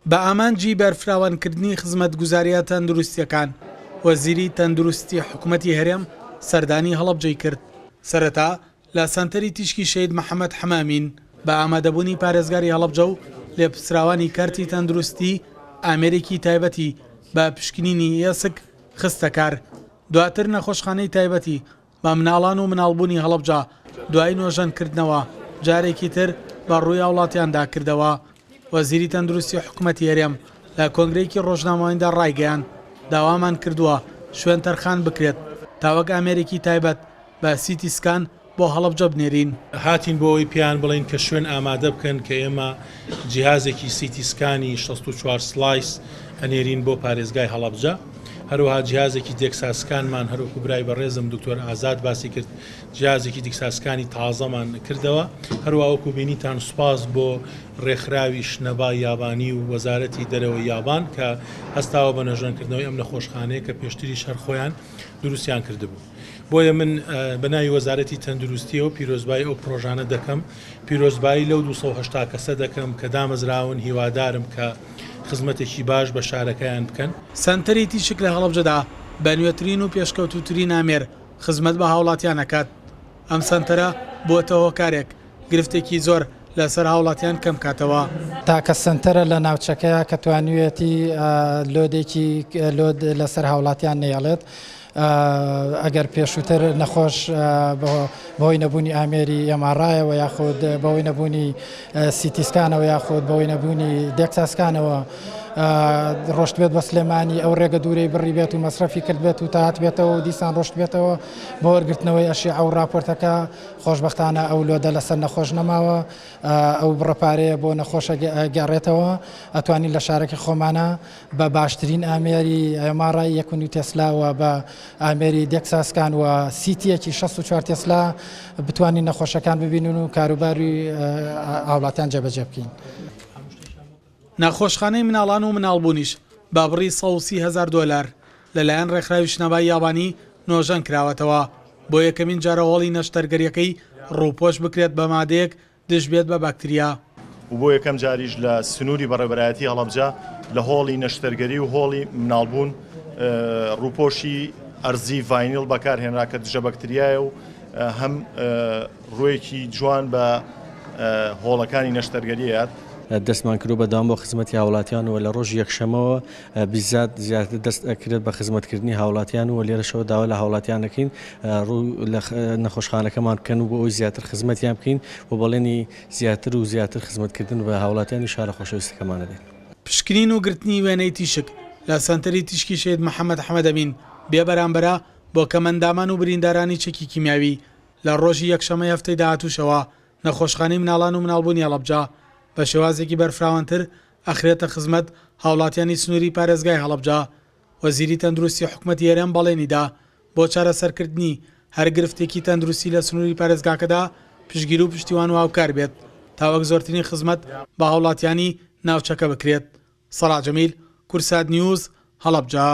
بە ئامانجی بەرفراوانکردنی خزمەتگوزارییە تەندروستییەکان، وەزیری تەندروستی حکومەتی هەرێم سەردانی هەڵەبجەی کرد. سەرەتا لە سەنتەری تیشکی شەهید محەمەد حەمامین بە ئامادەبوونی پارێزگاری هەڵەبجە و لێپرسراوانی کەرتی تەندروستی ئامێرێکی تایبەتی بە پشکنینی ئێسک خستە کار، دواتر نەخۆشخانەی تایبەتی بە مناڵان و مناڵبوونی هەڵەبجە دوای نۆژەنکردنەوە جارێکی تر بە ڕووی هاوڵاتیاندا کردەوە. وەزیری تەندروستی حکومەتی هەرێم لە کۆنگرەیەکی ڕۆژنامەوانیدا ڕایگەیاند، داوامان کردووە شوێن تەرخان بکرێت تا وەک ئامێرێکی تایبەت بە سیتی سکان بۆ هەڵەبجە بنێرین. هاتین بۆ ئەوەی پێیان بڵێین کە شوێن ئامادە بکەن کە ئێمە جیهازێکی سیتی سکانی 64 slice ئەنێرین بۆ پارێزگای هەڵەبجە. هەروەها جیهازێکی DEXA scan مان هەروەکو برای بەڕێزم دکتۆر ئازاد باسی کرد جیهازێکی DEXA scan ی تازەمان کردەوە. هەروەها وەکو بینیتان سوپاس بۆ ڕێکخراوی شنەبای یابانی و وەزارەتی دەرەوەی یابان کە هەستاوە بە نۆژەنکردنەوەی ئەم نەخۆشخانەیە کە پێشتریش هەر خۆیان دروستیان کردبوو. بۆیە من بە ناوی وەزارەتی تەندروستیەوە پیرۆزبایی ئەو پرۆژانە دەکەم، پیرۆزبایی لەو 280 کەسە دەکەم کە دامەزراون، هیوادارم کە خزمەتێکی باش بە شارەکەیان بکەن. سەنتەری تیشک لە هەڵەبجەدا بە نوێترین و پێشکەوتووترین ئامێر خزمەت بە هاوڵاتیان ئەکات. ئەم سەنتەرە بووەتە هۆکارێک گرفتێکی زۆر لەسەر هاوڵاتیان کەمکاتەوە. تاکە سەنتەرە لە ناوچەکەیا کە توانیویەتی لۆدێکی لۆد لەسەر هاوڵاتیان نەیەڵێت. ئەگەر پێشووتر نەخۆش بەهۆی نەبوونی ئامێری ئێماڕایەوە یاخود بەهۆی نەبوونی سیتیسکانەوە یاخود بەهۆی نەبوونی دێکساسکانەوە ڕۆشتبێت بە سلێمانی ئەو ڕێگە دوورەی بڕی بێت و مەسرەفی کرد بێت و تاات بێتەوە و دیسان ڕۆشت بێتەوە بۆ وەرگرتنەوەی ئەشیعە و راپۆرتەکە خۆشبەختانە ئەو لۆدە لەسەر نەخۆش نەماوە ئەو بڕە پارەیە بۆ نەخۆشە گەڕێتەوە ئەتوانین لە شارەکەی خۆمانە بە باشترین ئامێری MRI یەک و نیو تێسلا و بە ئامێری DEXA scan و CT یەکی 64 تێسلا بتوانین نەخۆشەکان ببینن و کاروباری هاوڵاتیان جێبەجێ بکەین. نەخۆشخانەی مناڵان و مناڵبوونیش بە بڕی 130 هەزار دۆلار لەلایەن ڕێکخراوی شنەبای یابانی نۆژەن کراوەتەوە، بۆ یەکەمین جارە هۆڵی نەشتەرگەرییەکەی ڕووپۆش بکرێت بە مادەیەک دژ بێت بە باکتریا. و بۆ یەکەم جاریش لە سنووری بەڕێوەبەرایەتی هەڵەبجە لە هۆڵی نەشتەرگەری و هۆڵی مناڵبوون ڕووپۆشی ئەرزی ڤاینیڵ بەکارهێنرا کە دژە بەکتریایە و هەم ڕوویەکی جوان بە هۆڵەکانی نەشتەرگەری ئەیات. دەستمان کردووە بە دەوام بۆ خزمەتی هاوڵاتیان و لە ڕۆژی یەکشەمەوە بیزات زیاتر دەست ئەکرێت بە خزمەتکردنی هاوڵاتیان و لێرەشەوە داوا لە هاوڵاتیان دەکەین ڕوو لە نەخۆشخانەکەمان بکەن و بۆ ئەوەی زیاتر خزمەتیان بکەین و بەڵێنی زیاتر و زیاتر خزمەتکردن بە هاوڵاتیانی شارە خۆشەویستەکەمان دەدەین. پشکنین و گرتنی وێنەی تیشک لە سەنتەری تیشکی شەهید محەمەد حەمەدەمین بێ بەرامبەرە بۆ کەمئەندامان و بریندارانی چەکی کیمیاوی لە ڕۆژی یەکشەممەی هەفتەی داهاتووشەوە نەخۆشخانەی مناڵان و مناڵبوونی هەڵەبجە بە شێوازێکی بەرفراوانتر ئەخرێتە خزمەت هاوڵاتیانی سنووری پارێزگای هەڵەبجە. وەزیری تەندروستی حکومەتی هەرێم بەڵێنیدا بۆ چارەسەرکردنی هەر گرفتێکی تەندروستی لە سنووری پارێزگاکەدا پشتگیر و پشتیوان و هاوکار بێت تاوەک زۆرترین خزمەت بە هاوڵاتیانی ناوچەکە بکرێت. سەڵاح جەمیل، کوردسات نیوز، هەڵەبجە.